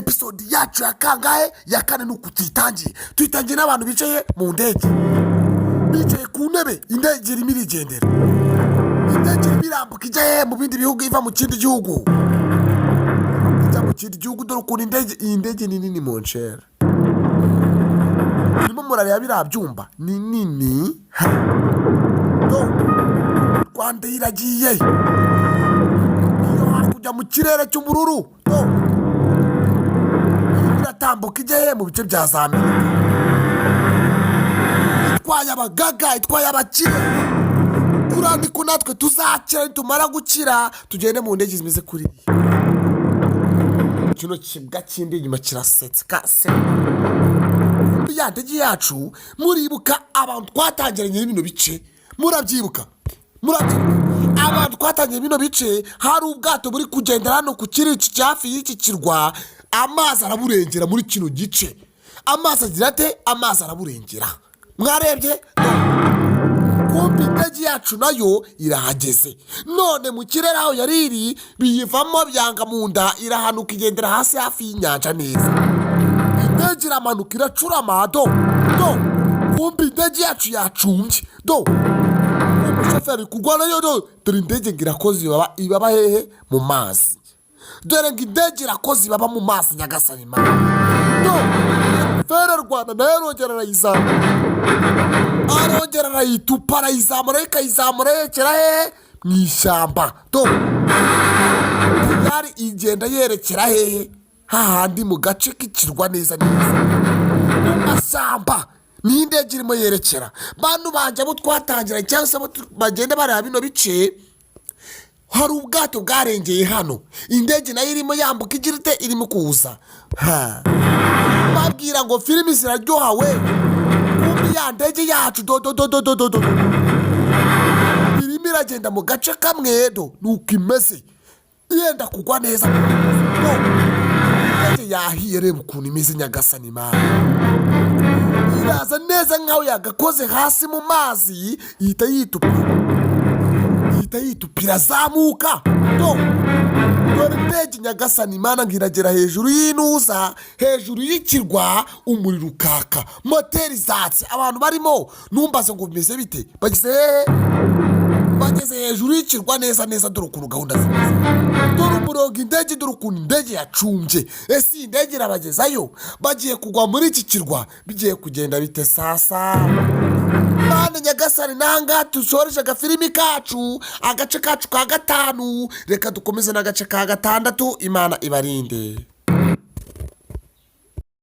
Episode yacu ya kangahe? Ya kane. Ni uku tuyitangiye. Tuyitangiye n'abantu bicaye mu ndege, bicaye ku ntebe. Indege irimo irigendera, indege irimo irambuka ijya hehe? Mu bindi bihugu, iva mu kindi gihugu ijya mu kindi gihugu. Dore ukuntu indege, iyi ndege ni nini mu nshera. Urimo murareba biriya byumba ni nini. Ha. Do, Rwanda iragiye iyo hakurya mu kirere cy'ubururu. Do, iratambuka ijya he? Mu bice bya za Amerika, itwaye abagaga, itwaye abakire. Kuriya niko natwe tuzakira. Nitumara gukira tugende mu ndege zimeze kuriya. Kino kibwa kindi inyuma kirasetse kase. Ya ndege yacu, muribuka abantu twatangiranye bino bice? Murabyibuka? Murabyibuka abantu twatangiye bino bice? Hari ubwato buri kugendera hano ku kiri iki hafi y'iki kirwa. Amazi araburengera muri kino gice. Amazi agira ate? Amazi araburengera. Mwarebye kumva indege yacu nayo irahageze. None mu kirere aho yari iri biyivamo, byanga mu nda, irahanuka, igendera hasi hafi y'inyanja neza. Indege iramanuka, iracurama. Do do, kumva indege yacu yacumbye. Do, umushoferi kugwa nayo. Do, dore indege ngo irakoze ibaba. Ibaba hehe? Mu mazi. Dore ngo indege irakoze ibaba mu mazi. Nyagasani Imana! Do, fere Rwanda nayo arongera arayizamura, arongera arayitupa, arayizamura, ikayizamura yerekera hehe? Mu ishyamba. Do, yari igenda yerekera hehe? Hahandi mu gace k'ikirwa neza neza, mu mashyamba niyo indege irimo yerekera. Bantu banjye, abo twatangira cyangwa se abo bagenda bareba bino bice, hari ubwato bwarengeye hano. Indege nayo irimo yambuka igira ite? Irimo kuza. Ha, babwira ngo filimi ziraryoha we. Kumbi ya ndege yacu, do do do do do do do, irimo iragenda mu gace kamwe. Do, nuko imeze, yenda kugwa neza. Do, indege yahiye. Reba ukuntu imeze. Nyagasani Imana! Iraza neza nkaho yagakoze hasi mu mazi, ihita yitupira, ihita yitupira, azamuka. Do, dore indege. Nyagasani Imana! Ngo iragera hejuru y'intuza, hejuru y'ikirwa, umuriro ukaka, moteri zatse, abantu barimo. Numbaze ngo bimeze bite? Bageze hehe? Bageze hejuru y'ikirwa neza neza. Dore ukuntu gahunda zimeze, dore umurongo indege, dore ukuntu indege yacumbye. Ese iyi ndege irabagezayo? Bagiye kugwa muri iki kirwa, bigiye kugenda bite sasa? Mana nyagasani! Nangaha dusoreje agafilimi kacu, agace kacu ka gatanu. Reka dukomeze n'agace ka gatandatu. Imana ibarinde.